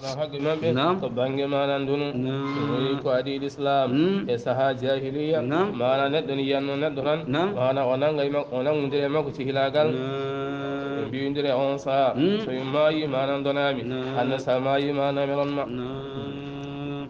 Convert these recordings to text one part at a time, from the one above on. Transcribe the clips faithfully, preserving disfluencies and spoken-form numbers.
Haqqe maɓɓe. Naam. Ko bannge maana ndunu. Naam. Ɗum woni ko adii Lislaam. Mm. E sahaa jaahiliya. Naam. Maana neɗɗo ni yiyanno neɗɗo tan. Naam. Maana o nanga e mak-, o nangondira e makko cehilaagal. Naam. Ɓe mbiwondira on sahaa. Mm. So mi maayi, maana ndonaami. Naam. Hannde so a maayi, maana mi lonma. Naam.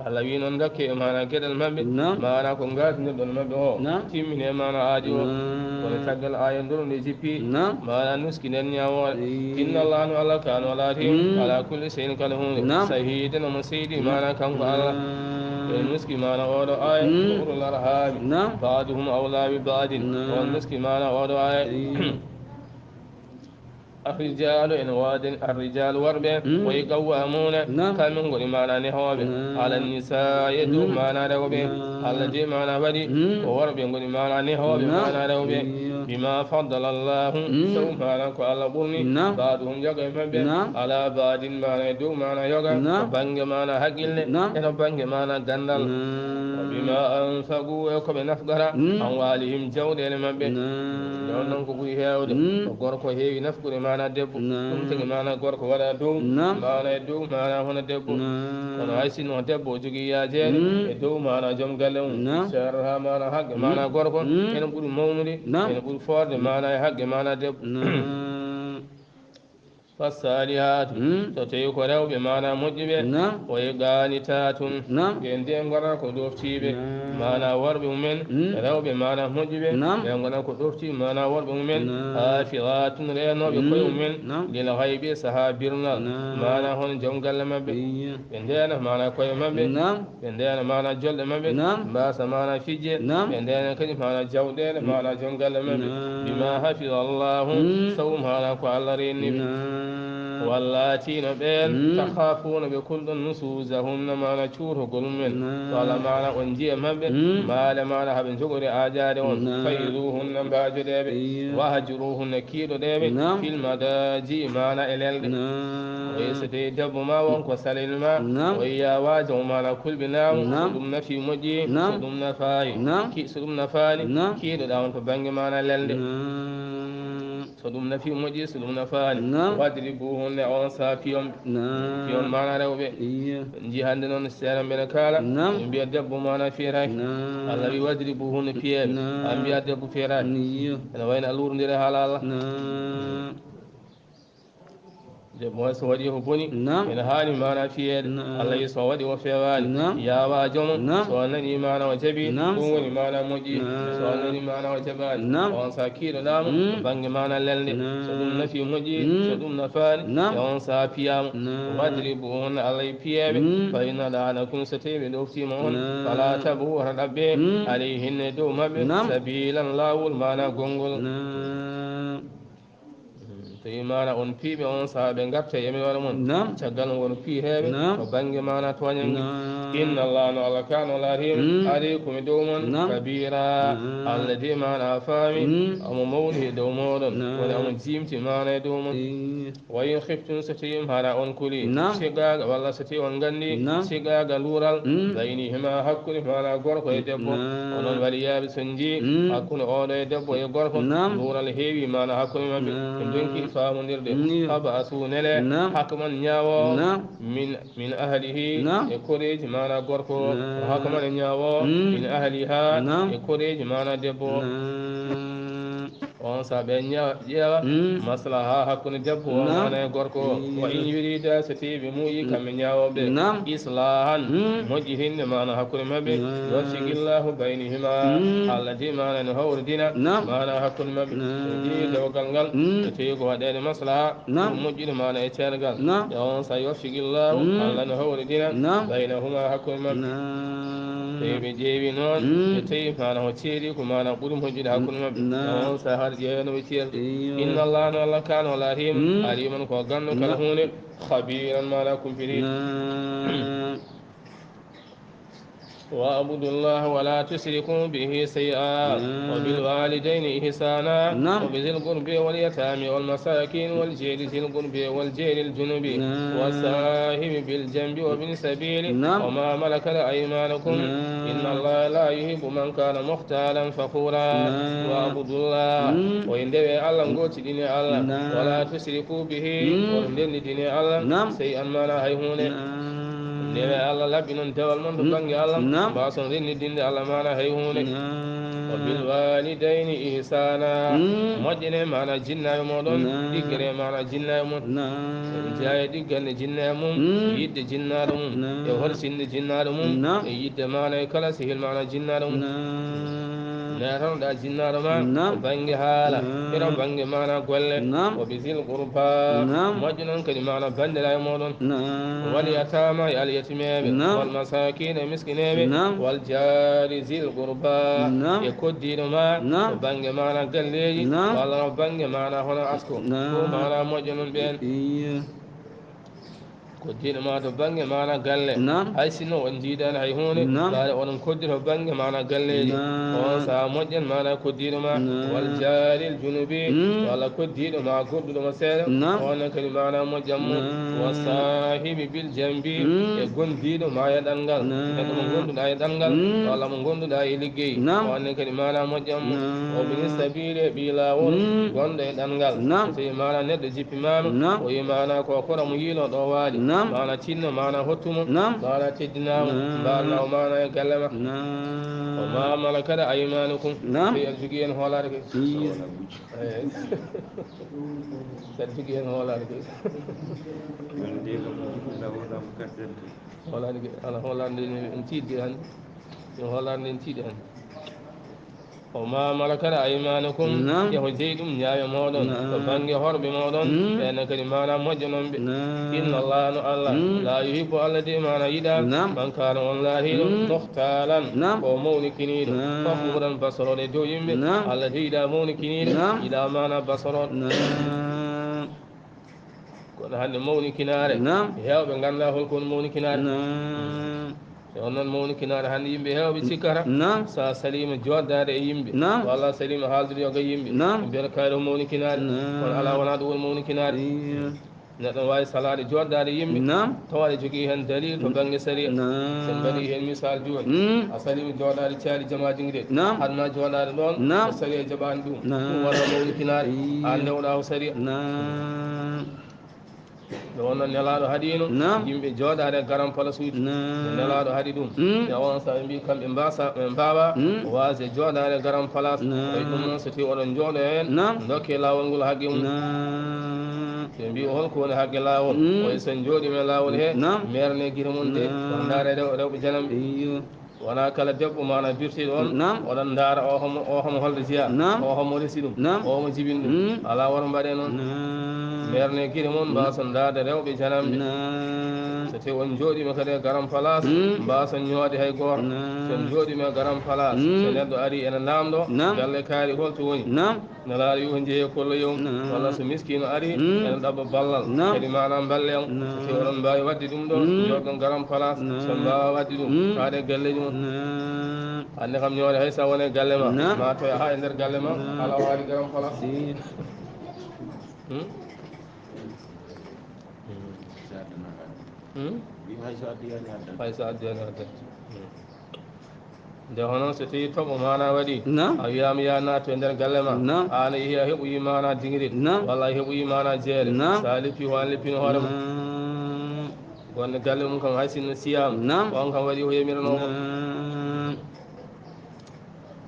Allah wi noon, dokke e maana geɗal maɓɓe. Naam. Maana ko ngaartinirɗon maɓɓe o. Naam. Timmine maana aadi o. Naam. Kono caggal aaya nduru nde jippi. Naam. Maana nuski nden ñaawoore. Ee. Inna Allah no Allah kaano laati. Mm. Ala kulli shay'in kala huunde. Naam. Sahiidan omo seydi. Naam. Maana kanko Allah. Naam. Ɓe nuski maana oɗo aaya. Mm. Ulul arhami. Naam. Ba'duhum awla bi ba'din. Naam. On nuski maana oɗo aaya. Ee. Arrijaalu, ene woodi arrijaalu, worɓe. Mm. Koye qawwaamuuna, naam, kamɓe ngoni maana nehooɓe. Naam. Ala nisaa, e dow, mm, maana rewɓe. Naam. Allah de maana waɗi, mm, ko worɓe ngoni maana nehooɓe, naam, maana rewɓe. Iyo. Bimaa faddala Allaahu, mm, sabu maana ko Allah ɓurni, naam, ba'dahum, jogo e maɓɓe, naam, ala ba'din, maana e dow maana yoga, naam, to bannge maana haqqille, naam, e to bannge maana ganndal. Naam. Wa bimaa anfaqu, e ko ɓe nafqata, mm, amwaalihim, jawɗeele maɓɓe. Naam. Nde on noon ko ɓuri heewde, mm, ko gorko heewi nafqude maana debbo. Naam. Ɗum tagi maana gorko waɗa dow, naam, maana e dow maana hono debbo. Naam. Kono hay sinno debbo o jogii yaajeede, mm, e dow maana joom galle mum, naam, serata maana haqqe, mm, maana gorko, mm, ene ɓuri mawnude, naam, ene ɓuri foorde maana e haqqe maana debbo. Naam. Fassaalihaatu, mm, so tawii ko rewɓe maana moƴƴuɓe, naam, koye qaanitaatun, naam, ɓe nde ngona ko ɗoftiiɓe, naam, maana worɓe mumen, mm, rewɓe maana moƴƴuɓe, naam, ɓe ngona ko ɗoftiiɓe maana worɓe mumen, naam, haafizaatun, reenooɓe, mm, koye mumen, naam, lil ghaybi, sahaa birnal, naam, maana hono joom galle maɓɓe, iya, ɓe ndeena maana koye maɓɓe, naam. Ɓe ndeena maana jolɗe maɓɓe, naam, mbaasa maana fijje, naam, ɓe ndeena kadi maana jawɗeele, mm, maana joom galle maɓɓe. Naam. Bimaa hafiza Allaahu, mm, sabu maana ko Allah reenni ɓe. Naam. Wallaati no ɓeen, mm, takhaafuuna ɓe kulɗon nusuuzahunna maana cuurtogol mumen. Naam. Walla maana on njiya maɓɓe, mm, maale maana haɓe njogori aajaade on. Naam. Fa'izuuhunna mbaajoɗee ɓe. Iya. Wahjuruuhunna kiiɗoɗee ɓe. Naam. Fil madaaji'i maana e lelɗe. Naam. O yehi so tawii debbo ma won ko salel ma, naam, o yiya waajo o maana kulɓinaama, naam, so ɗum nafi moƴƴi, naam, so ɗum nafaani, naam, ki-, so ɗum nafaani, naam, kiiɗoɗaa on to bannge maana lelnde. Naam. So ɗum nafi moƴƴi, so ɗum nafaani. Naam. Wadribuhunna, on sahaa piyon ɓe. Naam. Piyon maana rewɓe. Iya. En njii hannde noon seeɗa mbeɗa kaala. Naam. Ɓe mbiya debbo maana fiyetaake. Naam. Allah wi wadribuhunna piyee ɓe. Naam. A mbiya debbo fiyetaake. Iyo. Ene wayno a luurondire haala Allah. Naam. Debbo o, so waɗi ko boni, naam, ene haani maana fiyeede. Naam. Allah wi so waɗi o feewaani, naam, yaawa joom. Naam. So o nani maana o jaɓi, naam, ɗum woni maana moƴƴi. Naam. So o nani maana o jaɓaani, naam, on sahaa kiiɗoɗaa mo, mm, to bannge maana lelnde. Naam. So ɗum nafi moƴƴi, mm, so ɗum nafaani, naam, e on sahaa piyaa mo. Naam. Wadribuhunna, Allah wi piyee ɓe, mm, fa in ata'anakum, so tawii ɓe ɗoftii ma on, naam, fala tabghu, wata ɗaɓɓe, mm, alayhinna, e dow maɓɓe, naam, sabiilan, laawol maana gonngol. Naam. Tawi maana on piiɓe on sahaa ɓe ngarta e yamiroore mon. Naam. Caggal ngon piiheeɓe, naam, to bannge maana tooñannge. Naam. Inna Allah, no Allah kaano laati, mm, aleykum e dow mon, naam, kabiira. Naam. Allah de maana faami, mm, omo mawni e dow mooɗon. Naam. Woni omo jiimti maana e dow mon. Ee. Wa in khiftum, so tawii maana on kuli, naam, shigaaga, walla so tawii on nganndi, naam, shigaaga luural, mm, baynihima, hakkunde maana gorko e debbo. Naam. Onon waliyaaɓe, so njii, mm, hakkunde oɗo e debbo e gorko, naam, luural heewi maana hakkunde maɓɓe, naam, ɓe ndonki faamondirde. Mm. Fab'asu, nelee, naam, hakaman, ñaawoowo, naam, min, min ahlihi, naam, e koreeji maana gorko. Naam. Hakaman, e ñaawoowo, mm, min ahliha, naam, e koreeji maana debbo. Naam. On sahaa ɓe ña-, ƴeewa, mm, maslaha hakkunde debbo o, naam, maana e gorko o. Iyo. Wa in yurida, so tawii ɓe muuyi, mm, kamɓe ñaawooɓe, naam, islahan, mm, moƴƴitinde maana hakkunde maɓɓe, naam, yuwaffiqillahu baynihima, mm, Allah de maana no hawridina, naam, maana hakkunde maɓɓe. Naam. Ɓe ƴeewi dewgal ngal, mm, so tawii ko waɗeede maslaha, naam, ɗum moƴƴude maana e ceergal. Naam. E on sahaa yuwaffiqillahu, mm, Allah no hawridina, naam, baynahuma, hakkunde maɓɓe. Naam. Tawi ɓe ƴeewi noon, mm, ɓe tawi maana o ceeri ko maana ɓuri moƴƴude hakkunde maɓɓe. Naam. E on sahaa har ƴeewa no ɓe ceerdi. Iyo. Inna Allah, no Allah kaano laati, mm, aliman, ko ganndo kala, naam, huunde, khabiran, maana kumpitiiɗo. Naam. واعبدوا الله ولا تشركوا به شيئا. نعم. وبالوالدين إحسانا. نعم. وبذي القربى واليتامى والمساكين والجار ذي القربى والجار الجنب. نعم. والصاحب بالجنب وابن السبيل. نعم. وما ملكت أيمانكم. نعم. إن الله لا يحب من كان مختالا فخورا. نعم. واعبدوا الله. Mm. O ndewe Allah, ngootiɗine Allah. Naam. ولا تشركوا به. Mm. O ndenndidine Allah. Naam. شيئا, maanaa hay huunde. Naam. Ndewe Allah, labbinon dewal mon to bannge Allah. Naam. Mbaason renndidinde Allah, maanaa hay huunde. Naam. وبالوالدين إحسانا. Mm. Moƴƴine, maanaa jinnaaɓe mooɗon. Naam. Ɗiggere, maanaa jinnaaɓe mon. Naam. Jaaye ɗiggande jinnaaɗo mum. Mm. Yiɗde jinnaaɗo mum. Naam. E horsinde jinnaaɗo mum. Naam. E yiɗde, maanaa e kala sehil, maanaa jinnaaɗo mum. Naam. Neetanoɗaa jinnaaɗo ma. Naam. To bannge haala. Naam. Hira bannge, maanaa golle. Naam. وبذي القربى. Naam. Moƴƴinon kadi, maanaa banndiraaɓe mooɗon. Naam. واليتامى, e alyatimeeɓe. Naam. والمساكين, e miskineeɓe. Naam. والجار ذي القربى. Naam. E koddiiɗo ma. Naam. To bannge, maanaa galleeji. Naam. Walla to bannge, maanaa hono asko. Naam. Ko, maanaa moƴƴinon ɓeen. Iyo. Koddiiɗo ma to bannge, maanaa galle. Naam. Hay sinno on njiidaani hay huunde, naam, tawa oɗon koddita to bannge, maanaa galleeji. Naam. On sahaa moƴƴan, maanaa koddiiɗo ma. Naam. والجار الجنب. Mm. Walla koddiiɗo ma goɗɗuɗo mo seeɗa. Naam. On ne kadi, maanaa moƴƴan mo. Naam. والصاحب بالجنب. Mm. E gondiiɗo ma e ɗanngal. Naam. Neɗɗo mo ngonduɗaa e ɗanngal. Mm. Walla mo ngonduɗaa e liggey. Naam. On ne kadi, maanaa moƴƴan mo. Naam. وابن السبيل, ɓii laawol, mm, gonɗo e ɗanngal. Naam. So tawii, maanaa, neɗɗo jippimaama, naam, o wiyi, maanaa, ko kora mo yiiloo ɗo waali. Naam. Maanaa, tinno, maanaa, hottu mo. Naam. Maanaa, teddinaa mo. Naam. Mbaarnaa mo, maanaa, e galle ma. Naam. وما ملكت أيمانكم. Naam. Tawi aɗa jogii heen hoolaare kay. Iyo. Eey. Aɗa jogii heen hoolaare kay. Hoolaare kay. Alaa, hoolaare nde en tiiɗde hannde. Hoolaare nde en tiiɗde hannde. وما ملكت أيمانكم. Naam. E ko jeyi ɗum ñaawe mooɗon. Naam. To bannge horɓe mooɗon. Mm. Ɓeen ne kadi, maanaa, moƴƴanon ɓe. Naam. إن الله, no Allah. Mm. لا يحب, Allah de, maanaa, yiɗaa. Naam. من كان, on laatiiɗo. Mm. مختالا, naam, ko mawnikiniiɗo. Naam. فخورا, basorooɗo e dow yimɓe. Naam. Allah de yiɗaa mawnikiniiɗo. Naam. Yiɗaa, maanaa, basorooɗo. Naam. Kono hannde mawnikinaare, naam, heewɓe nganndaa hol ko woni mawnikinaare. Naam. E on noon mawnikinaare hannde yimɓe heewɓe cikkata, naam, so a saliima jooɗdaade e yimɓe, naam, walla a saliima haaldude yoga e yimɓe, naam, ɓe mbiyata kaari o mawnikinaare. Naam. Kono alaa, wonaa ɗum woni mawnikinaare. Iyo. Neɗɗo ne waawi salaade jooɗdaade e yimɓe, naam, tawa aɗa jogii heen dalil to, mm, bannge sariya. Naam. So en mbaɗii heen misaal jooni, mm, a saliima jooɗaade caali jamaaji ɗi de. Naam. Haɗ maa jooɗaade ɗoon, naam, ko sariya jaɓaani ɗum. Naam. Ɗum wonaa mawnikinaare. Iyo. Aan ndewɗaa ko sariya. Naam. Nde wonnoo Nelaaɗo haɗiino, naam, yimɓe jooɗaade e garam palasuuji. Naam. Nde Nelaaɗo haɗi ɗum. Mm. Nde on sahaa ɓe mbii kamɓe mbaasa, ɓe mbaawaa, mm, waasde jooɗaade e garam palaas. Naam. Tawi ɗum noon, so tawii oɗon njooɗoo heen, naam, ndokkee laawol ngol haqqe mum. Naam. Ɓe mbii, hol ko woni haqqe laawol? Mm. O wiyi, so on njooɗiima e laawol he, naam, meernee gite mon ɗe, naam, on ndaara rew-, rewɓe jananɓe. Iyo. Wonaa kala debbo, maanaa, birtiiɗo on, naam, oɗon ndaara o homo, o homo holto jeyaa, naam, o homo resi ɗum, naam, o homo jibini ɗum. Mm. Alaa, wota mbaɗe noon. Naam. Meernee gite mon, mm, mbaason ndaarde rewɓe jananɓe. Naam. So tawii on njooɗiima kadi e garam palaas, mm, mbaason ñoode hay gooto. Naam. So on njooɗiima e garam palaas, mm, so neɗɗo arii ene naamndoo, naam, galle kaari holto woni? Naam. Nelaaɗo wiyi, on njehee kolloyee on. Naam. Walla so miskiino arii, mm, ene ɗaɓɓa ballal. Naam. Kadi, maanaa, mballee on. Naam. So tawii oɗon mbaawi waɗde ɗum ɗoon, mm, njooɗon garam palaas. Naam. So on mbaawaa waɗde ɗum, mm, paaɗee galleeji mon. Naam. Hannde kam, ñoode hay so a wonii e galle ma, naam, ma toya haa e nder galle ma, naam, alaa o waɗi garam palaas. Si. Hmm? Hmm? Hay so a addi, yani addan. Hay so a addi, yani addan. Hmm. Nde hono so tawii toɓo, maanaa, waɗii, naam, a wiyaama yaa naatu e nder galle ma, naam, aan a yehi a heɓoyi, maanaa, diŋre, naam, walla a heɓoyi, maanaa, jeere, naam, so a leppi, ko aan leppino hoore ma. Naam. Wonde galle mum kam, hay sinno siyaama, naam, on kam waɗi ko yamiranoo ko. Naam.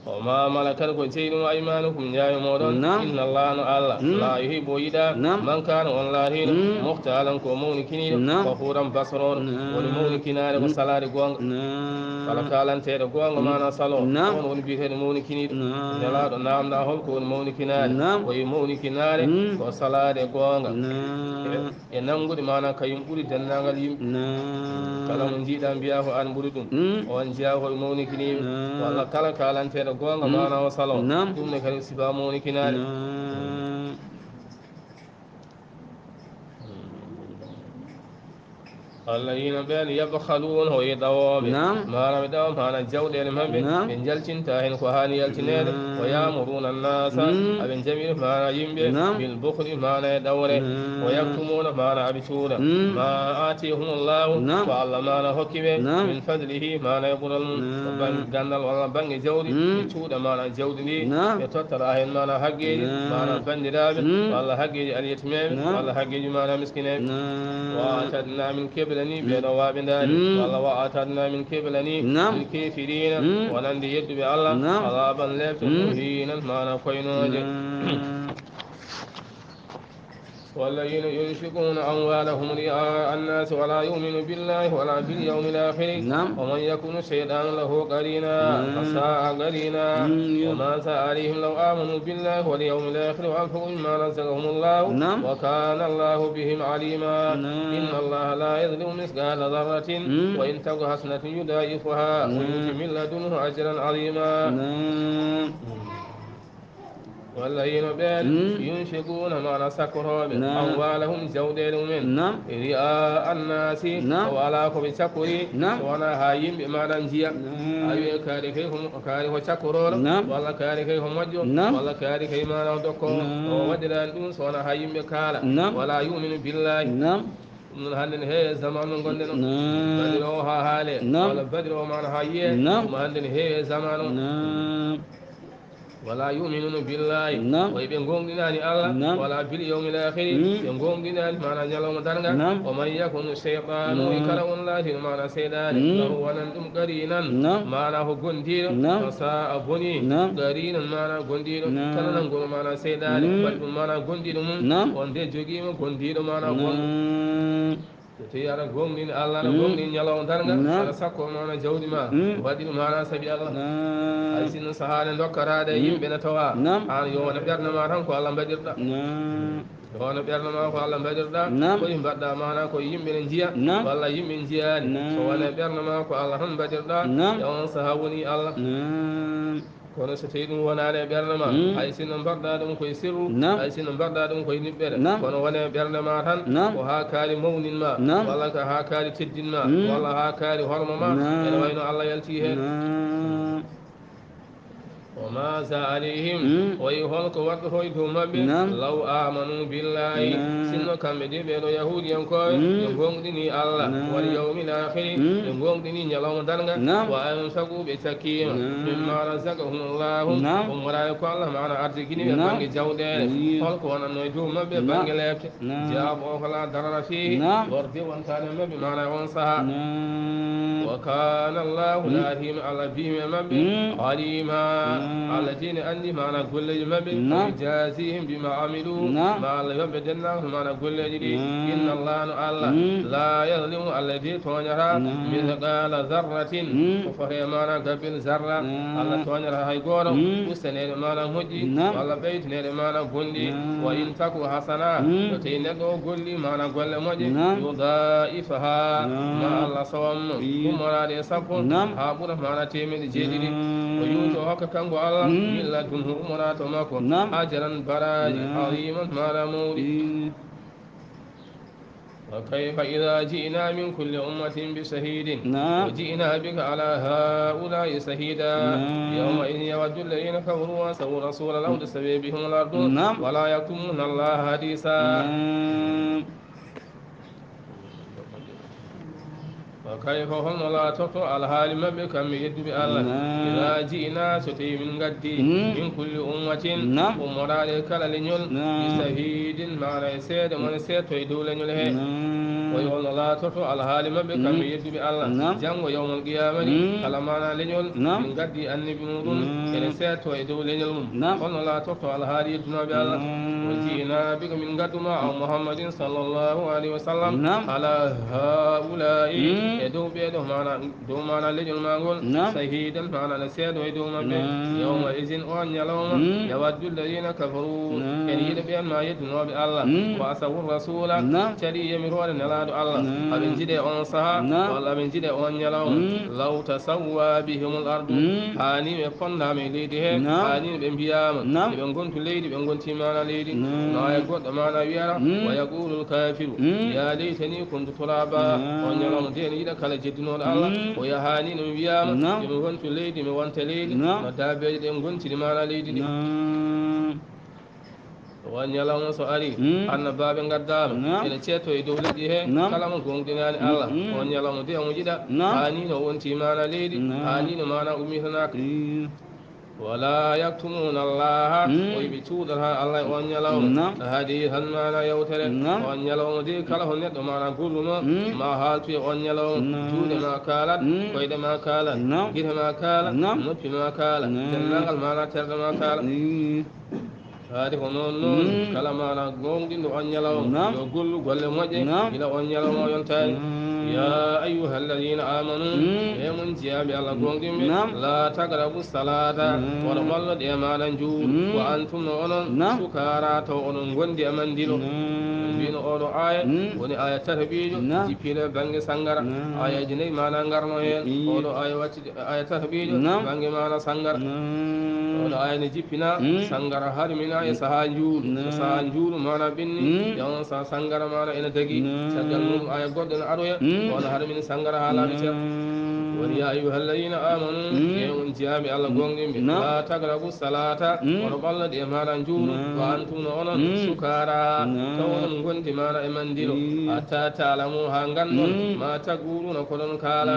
وما ملكت, ko jeyi ɗum, أيمانكم, ñaawe mooɗon. Naam. إن الله, no Allah, mm, لا يحب, o yiɗaa, naam, من كان, on laatiiɗo, mm, مختالا, ko mawnikiniiɗo, naam, فخورا, basorooɗo. Naam. Woni mawnikinaare ko, mm, salaade goonga. Naam. Kala kaalanteeɗo goonga, mm, maanaa saloo, naam, on woni biyeteeɗo mawnikiniiɗo. Naam. Nelaaɗo naamndaa hol ko woni mawnikinaare. Naam. O wiyi mawnikinaare, mm, ko salaade goonga. Naam. E nanngude, maanaa kañum ɓuri denndaangal yimɓe. Naam. Kala mo njiiɗaa mbiyaa ko aan ɓuri ɗum. Mm. On jeyaa ko e mawnikiniiɓe. Naam. Walla kala kaalanteeɗo goonga, mm, maanaa o saloo. Naam. Ɗum ne kadi sifaa mawnikinaare. Naam. Walla yino ɓeen yabhaluuna, hoye ɗawooɓe. Naam. Maana ɓe ɗawa, maana jawɗeele maɓɓe, naam, ɓe njaltinta heen ko haani yaltineede. Naam. Wa ya'muruuna annaasa, mm, aɓe jamiri maana yimɓe, naam, bil bukhli, maana e ɗawre. Naam. Wa yaktumuuna, maana aɓe cuuɗa, mm, ma aatiyahumullaahu, naam, ko Allah maana hokki ɓe, naam, min fadlihi, maana e ɓural mum. Naam. Ban-, ganndal walla baŋnge jawdi, mm, ɓe cuuɗa maana jawdi ndi, naam, ɓe tottata heen maana haggeeji, naam, maana banndiraaɓe, mm, walla haggeeji alyatimeeɓe, naam, walla haggeeji maana miskineeɓe. Naam. Wa a'tadnaa, min keblani, mm, ɓee ɗoo waaɓe ndaari, mm, walla wa a'tadnaa, min keblani, naam, lil kaafiriina, mm, wonande yedduɓe Allah, naam, adaaban, leepte, mm, muhiinan, maana koynooje. Naam. والذين ينفقون أموالهم رئاء الناس ولا يؤمنون بالله ولا باليوم الآخر. نعم. ومن يكن الشيطان له قرينا. نعم. فساء قرينا. مم. وماذا عليهم لو آمنوا بالله واليوم الآخر وأنفقوا مما رزقهم الله. نعم. وكان الله بهم عليما. نعم. إن الله لا يظلم مثقال ذرة. مم. وإن تك حسنة يضاعفها. نعم. ويؤت من لدنه أجرا عظيما. نعم. Walla hino ɓeen, mm, yunfiquuna, maana sakkorooɓe, naam, amwaalahum, jawɗeele mumen, naam, ri'aa annaasi, naam, ko alaa ko ɓe cakkori, naam, so wonaa haa yimɓe maana njiya. Naam. A wi'e kaari kay ko mo-, kaari ko cakkorooɗo, naam, walla kaari kay ko moƴƴo, naam, walla kaari kay maana o dokkoowo. Naam. O waɗiraani ɗum so wonaa haa yimɓe kaala. Naam. Wala yu'minu billaahi. Naam. Ɗum noon hannde ne heewi e zamaanu mo ngonɗen o. Naam. Baɗiroowo haa haalee. Naam. Walla baɗiroowo maana haa yiyee. Naam. Ɗum hannde ne heewi e zamaanu o. Naam. Wala yu'minuuna billaahi. Naam. Koye ɓe ngoongɗinaani Allah, naam, wala bil yawmil aakhiri, mm, ɓe ngoongɗinaani maana ñalawma darnga. Naam. Wa man yakun shaytaanu, naam, kala on laatino maana seyɗaane, mm, lahu wonan ɗum qariinan, naam, maana ko gondiiɗo, naam, fa saa'a boni, naam, qariinan maana gondiiɗo, naam, kala nanguɗo maana seyɗaane, mm, waɗi ɗum maana gondiiɗo mum, naam, on de jogiima gondiiɗo maana bonɗo. Naam. So tawii aɗa goongɗini Allah, aɗa, mm, goongɗini ñalawma darnga, naam, aɗa sakko maana jawdi ma, mm, waɗi ɗum maana sabi Allah. Naam. Hay sinno sahaade dokkataaɗe, mm, yimɓe ne tawa, naam, aan yo wona ɓernde ma tan ko Allah mbaɗirɗa. Naam. Yo wona ɓernde ma ko Allah mbaɗirɗa, naam, koye mbaɗɗa maana ko yimɓe ne njiya, naam, walla yimɓe njiyaani. Naam. So wonii ɓernde ma ko Allah tan mbaɗirɗa, naam, e on sahaa woni Allah. Naam. Kono so tawii ɗum wonaani e ɓernde ma, mm, hay sinno mbaɗɗa ɗum koye sirru, naam, hay sinno mbaɗɗa ɗum koye niɓɓere, naam, kono wonee ɓernde ma tan, naam, ko haa kaari mawnin ma, naam, walla ko haa kaari teddin ma, mm, walla haa kaari horma ma, naam, ene wayno Allah yaltii heen. Naam. Wa maa za alayhim, mm, o wi'i hol ko waɗɗotoo e dow maɓɓe, naam, law aamanu billaahi, naam, sinno kamɓe de ɓee ɗoo yahuudiyankooɓe, mm, ɓe ngoongɗinii Allah, naam, wal yawmil aakhiri, mm, ɓe ngoongɗinii ñalawma darnga, naam, wa anfaqu, ɓe cakkiima, naam, mimmaa razaqahumullaahu, naam, ummoraade ko Allah maana arzikini ɓe, naam, bannge jawɗeele. Ii. Hol ko wonatnoo e dow maɓɓe, naam, bannge leepte? Naam. Jawaabu o ko laa darara fiihi, naam, lorde wontaani e maɓɓe maana on sahaa. Naam. Wa kaana Allaahu, mm, laahiima Allah biima e maɓɓe, mm, aliima, naam, Allah de ne anndi maana golleeji maɓɓe, naam, wa yujaazihim bimaa amilu, naam, ma Allah yoɓ ɓe denndaangal maana golleeji ɗi. Naam. Inna Allaaha, no Allah, mm, laa yazlimu, Allah de tooñataa, naam, misqaala zarratin, mm, ko fotee maana gabbel zarra. Naam. Allah tooñataa hay gooto, mm, ustaneede maana moƴƴi, naam, walla ɓeydaneede maana bonɗi. Naam. Wa in taku hasana, mm, so tawii neɗɗo o golli maana golle moƴƴe, naam, yudaa'ifahaa, naam, ma Allah sowan mo, ii, ummoraade e sappo, naam, haa ɓura maana teemeɗɗe jeeɗiɗi. Naam. O yu'ti, o hokka kanko Allah, mm, min ladunhu, ummora to makko, naam, ajran, baraaji, naam, aziman, maana mawɗi. Ii. وكيف إذا جئنا من كل أمة بشهيد، نعم، وجئنا بك على هؤلاء شهيدا، نعم، يومئذ يود الذين كفروا وعصوا الرسول لو تسوى بهم الأرض، نعم، ولا يكتمون الله حديثا. نعم. Wa kayfa, holno laatorto alhaali maɓɓe kamɓe yedduɓe Allah? Naam. Idaa ji'naa, so tawii min ngaddii, mm, min kulli ummatin, naam, ummoraade kala leñol, naam, bi shahiidin, maana e seede mo ne seedtoo e dow leñol he. Naam. Wa kayfa, holno laatorto alhaali maɓɓe kamɓe, mm, yedduɓe Allah? Naam. Janngo yawmal qiyaamati, mm, kala maana leñol, naam, min ngaddii annabi muɗum, naam, ene seedtoo e dow leñol mum. Naam. Holno laatorto alhaali yeddunooɓe Allah? Naam. Wa ji'naa bika, min ngaddu ma, aw Muhammadin sallallahu alayhi wa sallam, naam, ala haa'ulaa'i, mm, e dow ɓee ɗoo, maana, dow maana leñol maa ngol, naam, shahiidan, maana ne seedoo e dow maɓɓe. Naam. Yawma izin, oon ñalawma, mm, yawaddu alladhiina kafaruu, naam, ene yiɗa ɓeen ma yeddunooɓe Allah, mm, wa asawu rasuula, naam, caɗi yamiroore Nelaaɗo Allah, naam, aɓe njiɗe oon sahaa, naam, walla aɓe njiɗe oon ñalawma, mm, law tasawwa bihimul ardu, mm, haa ni ɓe fonndaama e leydi he, naam, haa ni ɓe mbiyaama, naam, eɓe ngontu leydi, ɓe ngontii maana leydi. No aya goɗɗo maana wiyata, wa yaqulu lkafiru, ya laytani kuntu turaba. On ñalawma de ene yiɗa kala jeddunooɗo Allah, o yahaani no mi wiyaama, yo mi wontu leydi, mi wonta leydi, no daabeeje ɗe ngontiri maana leydi ndi. On ñalawma so ari, annabaaɓe ngaddaama, ene ceetto e dow leƴƴi he, kala mo gooŋɗinaani Allah. On ñalawma de omo yiɗa, haa ni no wonti maana leydi, haa ni no maana ummitanaaka. Wala yaktumuna Allaha, o yiɓe cuuɗata Allah e on ñalawma. Hadithan maana yewtere, on ñalawma de kala ho neɗɗo maana golluno, ma haaltu e on ñalawma. Juuɗe ma kaalat, koyɗe ma kaalat, gite ma kaala, noppi ma kaala, denndaangal maana terɗe ma kaala. Haade ko noon noon, kala maana gooŋɗinɗo on ñalawma, yo gollu golle moƴƴe, gila on ñalawma o yontaani. Ya ayyuha alladina amanu, he mon jiyaaɓe Allah gooŋɗinɓe, la taqrabu salata, oɗo ɓallo ɗe maana njuulu, wa antum no onon, sukara, taw oɗon ngondi e mandilo. Mbino oɗo aya, woni aya tataɓiijo, jippiiɗo e bannge sangara. Ayaji nayi maana ngarno heen. Oɗo aya watti aya tataɓiijo, bannge maana sangara. Oɗo aya ne jippina, sangara harmina e sahaa njuulu. So sahaa njuulu maana ɓenni, e on saha sangara maana ene dagi. Caggal mum aya goɗɗo ne aroya, on harmini sangara haa laaɓi cer. Woni ya ayyuha alladina amanu, e on jiyaaɓe Allah gooŋɗinɓe, la taqrabu salata, oɗo ɓalla ɗi e maana njuulu, wa antum no onon, sukara, taw onon ngondi maana e mandilo, hatta taalamu haa nganndon, ma taquluna ko ɗon kaala.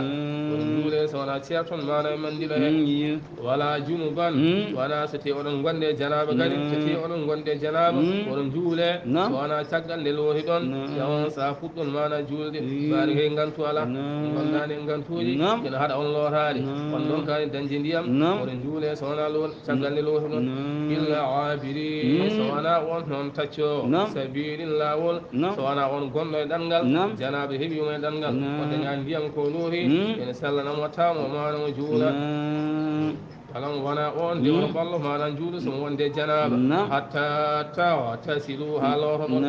On njuule so wonaa ceerton maana e mandilo he. Wala junuban, wonaa so tawii oɗon ngondi e janaaba kadi, so tawii oɗon ngondi e janaaba, oɗon njuule, so wonaa caggal nde lootiɗon, e on saha puɗɗon maana juulde, so ari he ngantu alaa, ngondaani e ngantuuji, ina haɗa on lootaade, on ndonkaani dañde ndiyam, oɗon njuule so wonaa lool, caggal nde lootiɗon. Illa abiri, so wonaa on noon taccoowo, sabilin laawol, so wonaa on gonɗo e ɗanngal, janaaba heɓii mo e ɗanngal, o dañaani ndiyam ko looti, ene sellana mo, tawa mo maana mo juula. Kala mo wonaa oon, nde oɗo ɓallo maana njuulu, so mo wonde janaaba, hatta tawa tasilu, haa lootoɗon.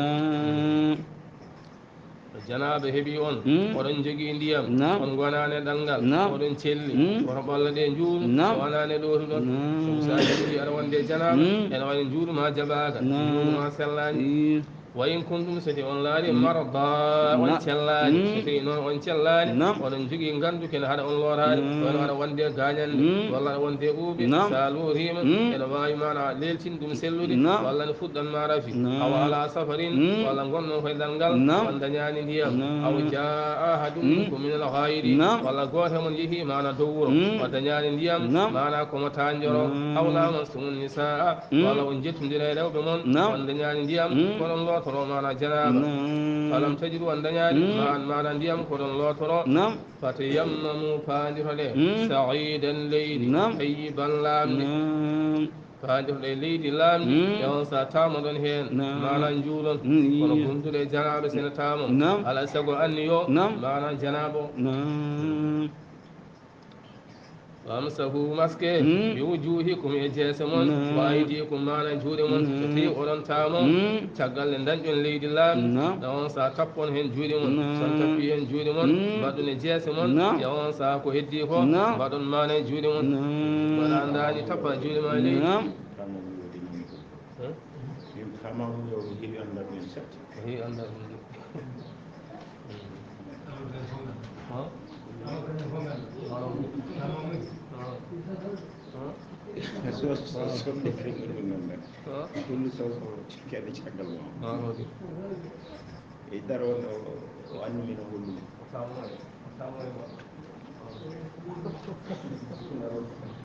Janaaba heɓii on, oɗon njogii ndiyam, on ngonaani e ɗanngal, oɗon celli, oɗo ɓalla ɗe njuulu, so wonaa nde lootuɗon. Sabu so a juuli aɗa wonde janaaba, ene waɗi njuulu ma jaɓaaka, njuulu ma sellaani. Wa in kuntum, so tawii on laari, marda, on cellaani. So tawii noon on cellaani, oɗon njogii nganndu kene haɗa on looraade, wano aɗa wonde gaañannde, walla aɗa wonde ɓuuɓe, so a lootiima, ene waawi maana leeltin ɗum sellude, walla ne fuɗɗan ma rafi. Aw ala safarin, walla ngonɗon koye ɗanngal, on dañaani ndiyam. Aw jaa ahadun minkum min al ghaa'iti, walla gooto e mon yehii maana dow wuro, o dañaani ndiyam, maana ko mo taanjoro. Aw lamastumun nisaa, walla on njettondira e rewɓe mon, on dañaani ndiyam, ko ɗon lootoro maana janaaba. Falam tajidu, on dañaani, ma an maana ndiyam, ko ɗon lootoro. Fatayammamu, paandiroɗe, sa'idan, leydi, tayyiban, laamndi. Paandiroɗe leydi laamndi, e on saha taamoɗon heen, maana njuulon. Kono gontuɗo e janaaba sene taamo. Alaa e sago anniyo, maana janaaba o. Wamsahu, maske, bi wujuhikum, e jeese mon, wa aydikum, maana juuɗe mon. So tawii oɗon taamo, caggal nde ndañɗon leydi laamndi, e on saha tappon heen juuɗe mon. So on tappii heen juuɗe mon, mbaɗɗon e jeese mon, e on saha ko heddii ko, mbaɗon maana e juuɗe mon. Mbaɗa andaani tappa juuɗe ma e leydi. Hum? Yimɓe kama ɗum yo heewi anndal men seɗɗa. Heewi anndal men. Ha? Ha? Ha? So, so, so, ɗum ɗum ɗum ɗum ɗum. Ha? Ɗum ɗum so, so, kadi caggal ma. Ha, ok. E daro o, o, o anni min o hollude. O tawno e, o tawno e ma.